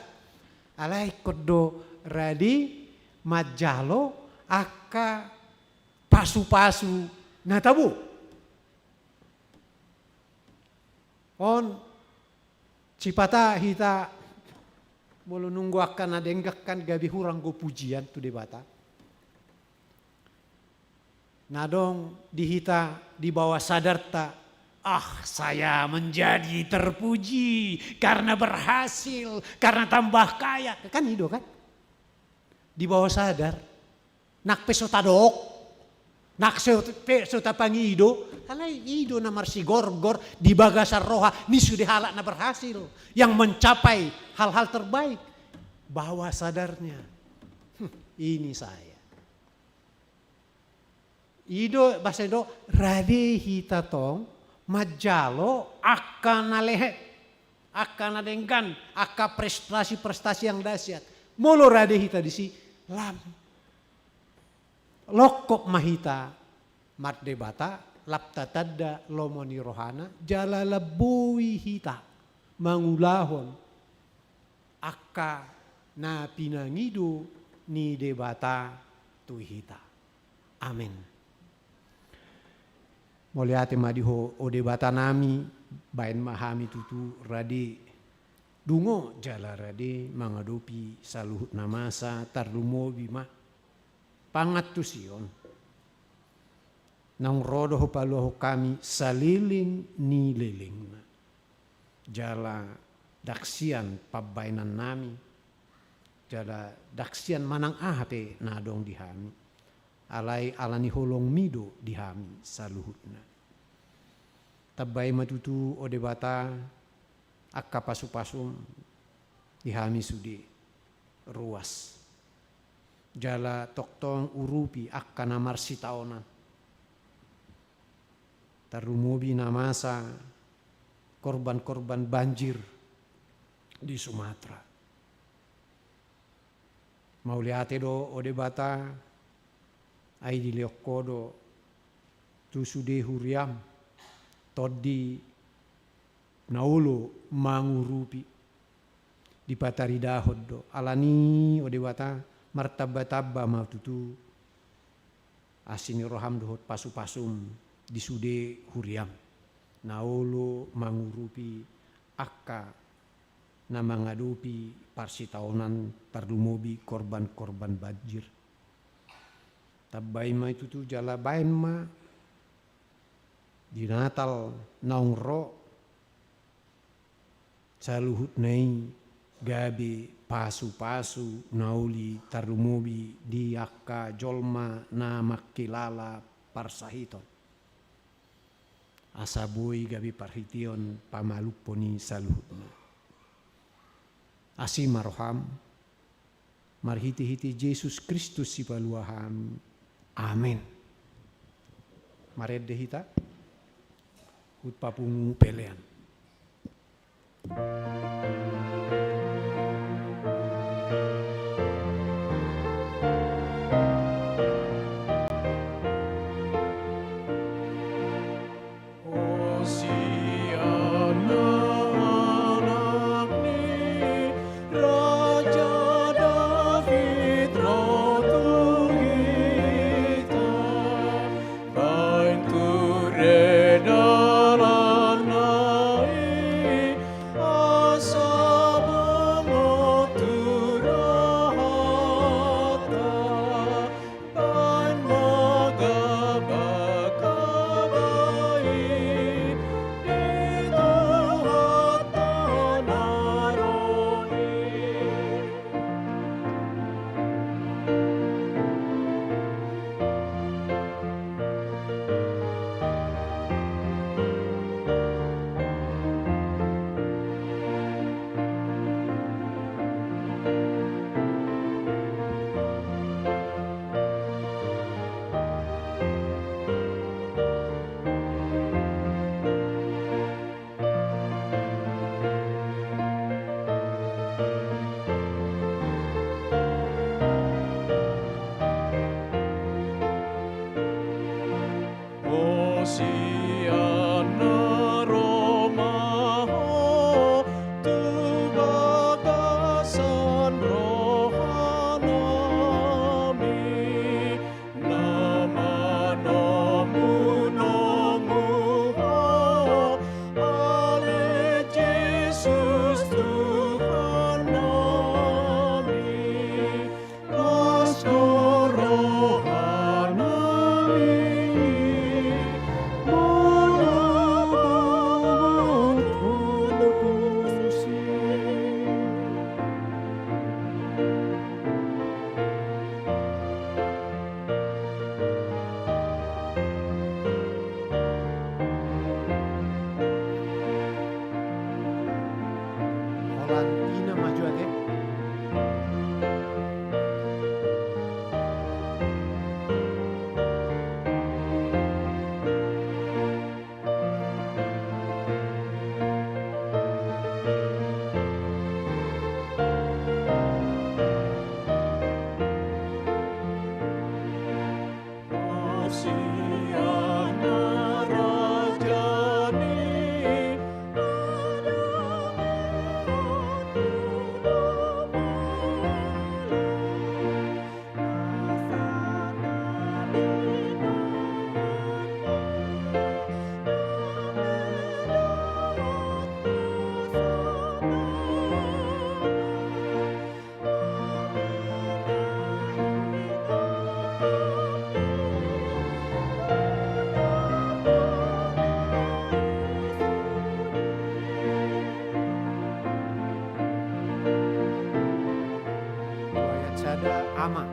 Alai ingkon do rade manjalo angka pasupasu na tabo. On sipata hita molo nunga angka na denggan kan gabe hurang do pujian tu Debata. Na adong di hita di bawah sadarta, ah, saya menjadi terpuji karena berhasil, karena tambah kaya. Kan i do kan? Di bawah sadar. Nang pe so tadok, nang so pe so tapangido, alai i do na marsigorgor di bagasan roha ni sude halak na berhasil, yang mencapai hal-hal terbaik. Bawah sadarnya, "Hmm, ini saya." I do, bahasa i do, rade hita tong manjalo angka na lehet, angka na denggan, angka prestasi-prestasi yang dahsyat. Molo rade hita disi, lam longkop ma hita mardebata, lam tatanda lomo ni rohana, jala lam boi hita mangulahon angka na pinangido ni Debata tu hita. Amen. Mauliate ma di Ho, o Debata nami, baen ma hami tutu rade dungo jala rade mangadopi saluhut na masa, tarlumobi ma pangantusion. Naung ro do hupaluahon hami saleleng ni lelengna. Jala ndang sian pambaenan nami, jala ndang sian manang aha pe na adong di hami. Alai ala ni holongmi do di hami saluhutna. Tambai ma tutu, o Debata, angka pasupasum di hami sude ruas. Jala tongtong urupi angka na marsitaonan. Tarlumobi na masa korban-korban banjir di Sumatera. Mauliate do, o Debata, ai dilehon Ho do tu sude huriam tondi na olo mangurupi, dipataridahon do. Ala ni, o Debata, martambatamba ma tutu asi ni roham dohot pasupasum di sude huriam na olo mangurupi angka na mangadopi parsitaonan, tarlumobi korban-korban banjir. Tambai ma i tutu jala baen ma di Natal naung ro saluhutna i gabe pasupasu na uli, tarlumobi di angka jolma na mangkilala parsahiton, asa boi gabe parhiteon pamalumhon i saluhutna. Asi ma roham, marhitehite Jesus Kristus Sipalua hami. Amen. Marende hita, huhut papungu pelean. Sian na ro ma ho tu bagasan roha nami, na manomunomu ho, ale Jesus Tuhan nami. Las do roha nami, molo bohot ho tusi. Holan ina maju ate. Ayat sada, Ama.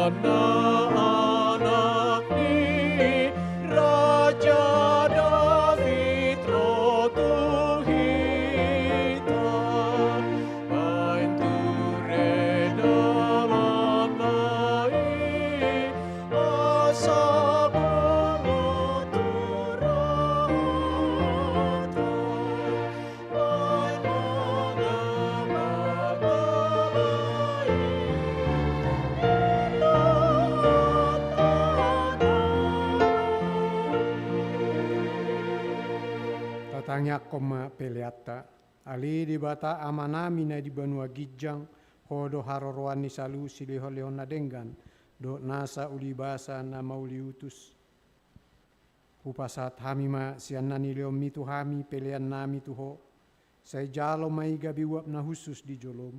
Anakna, Raja David ro tu hita, baen ture dalanna i, asa bangga tu rohanta. Tatangiangkon ma peleanta. Ale Debata Amanami na di banua ginjang, Ho do haroroan ni saluhut silehonlehon na denggan dohot nasa ulibasa na mauliutus. Hupasahat hami ma sian na nilehonmi tu hami peleannami tu Ho. Sai jalo ma i gabe uap na hushus di jolom.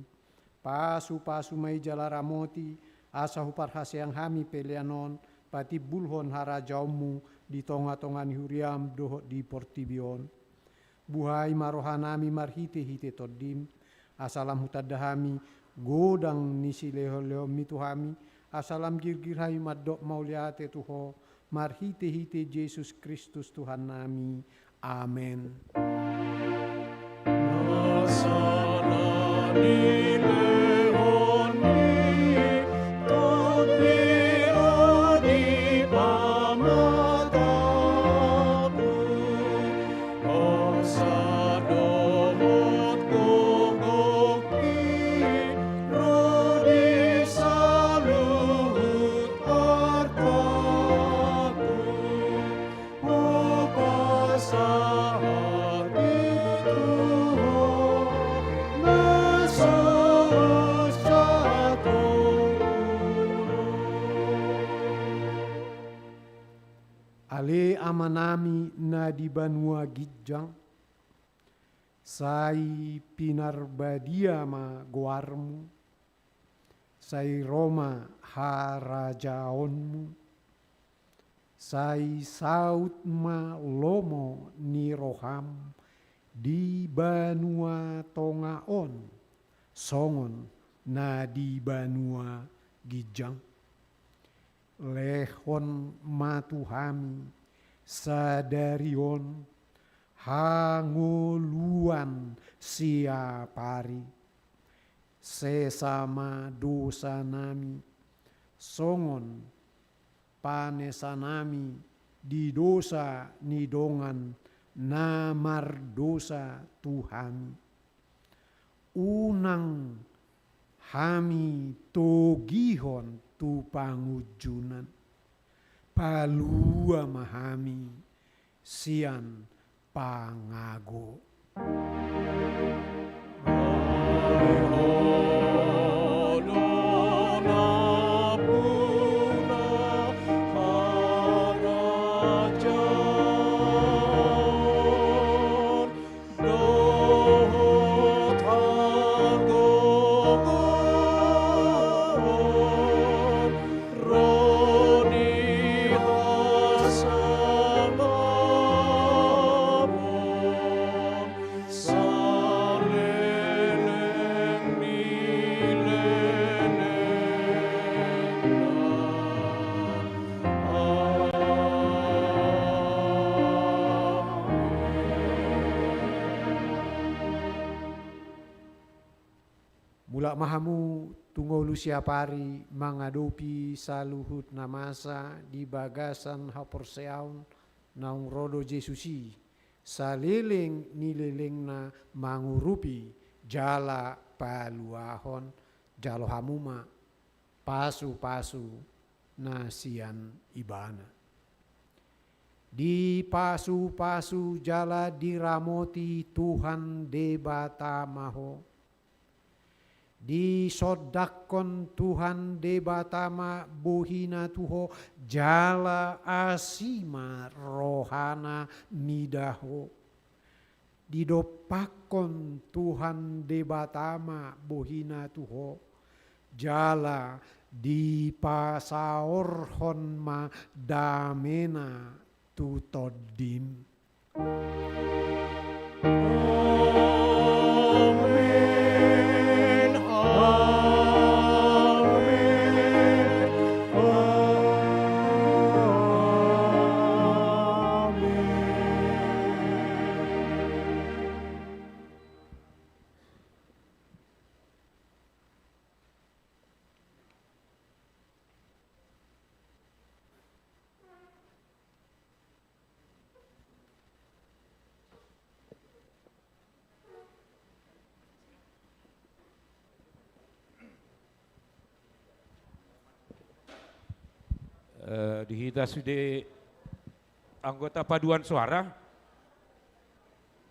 Pasupasu ma i jala ramoti, asa huparhaseang hami pelean on patimbulhon harajaonmu di tongatonga ni huriam dohot di portibi on. Buhai ma rohanami marhitehite Tondim, asa lam hutanda hami godang ni silehonlehonmi tu hami, asa lam girgir hami mandok mauliate tu Ho, marhitehite Jesus Kristus Tuhannami. Amen. Nasa na nilehonmi Tondim ro di pamatangku, asa dohot gogongki ro di saluhut artangku. Hupasahat i tu Ho na so satongkin on. Ale Amanami na di banua ginjang, sai pinarbadia ma goarmu, sai ro ma harajaonmu, sai saut ma lomo ni roham di banua tonga on, songon na di banua ginjang. Lehon ma tu hami sadari on hangoluan siapari. Sesa ma dosanami, songon panesanami di dosa ni dongan na mardosa tu hami. Unang hami togihon tu pangunjunan. Palua ma hami sian pangago. Ro di hasangapon saleleng ni lelengna. Amen. Mulak ma hamu tu ngolu siapari mangadopi saluhut na masa di bagasan haporseaon naung ro do Jesus i, saleleng ni lelengna mangurupi jala paluahon. Jalo hamu ma pasupasu na sian Ibana. Dipasupasu jala diramoti Tuhan Debata ma ho. Disondangkon Tuhan Debata ma bohina tu ho, jala asi ma rohana mida ho. Didompakkon Tuhan Debata ma bohina tu ho, jala dipasaorhon ma damena tu tondim. Amen, amen, Eh, di hita sude anggota paduan suara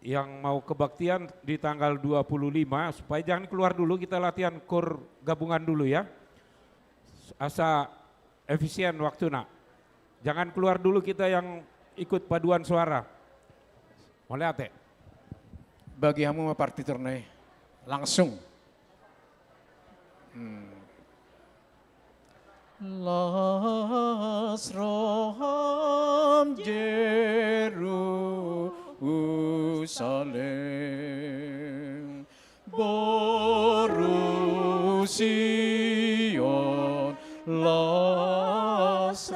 yang mau kebaktian di tanggal dua puluh lima, supaya jangan keluar dulu, kita latihan kor gabungan dulu ya. Asa efisien waktuna. Jangan keluar dulu kita yang ikut paduan suara. Mauliate. Bagi hamu ma partiturna i. Langsung. Hmm. Las roham Jerusalem, boru Sion, las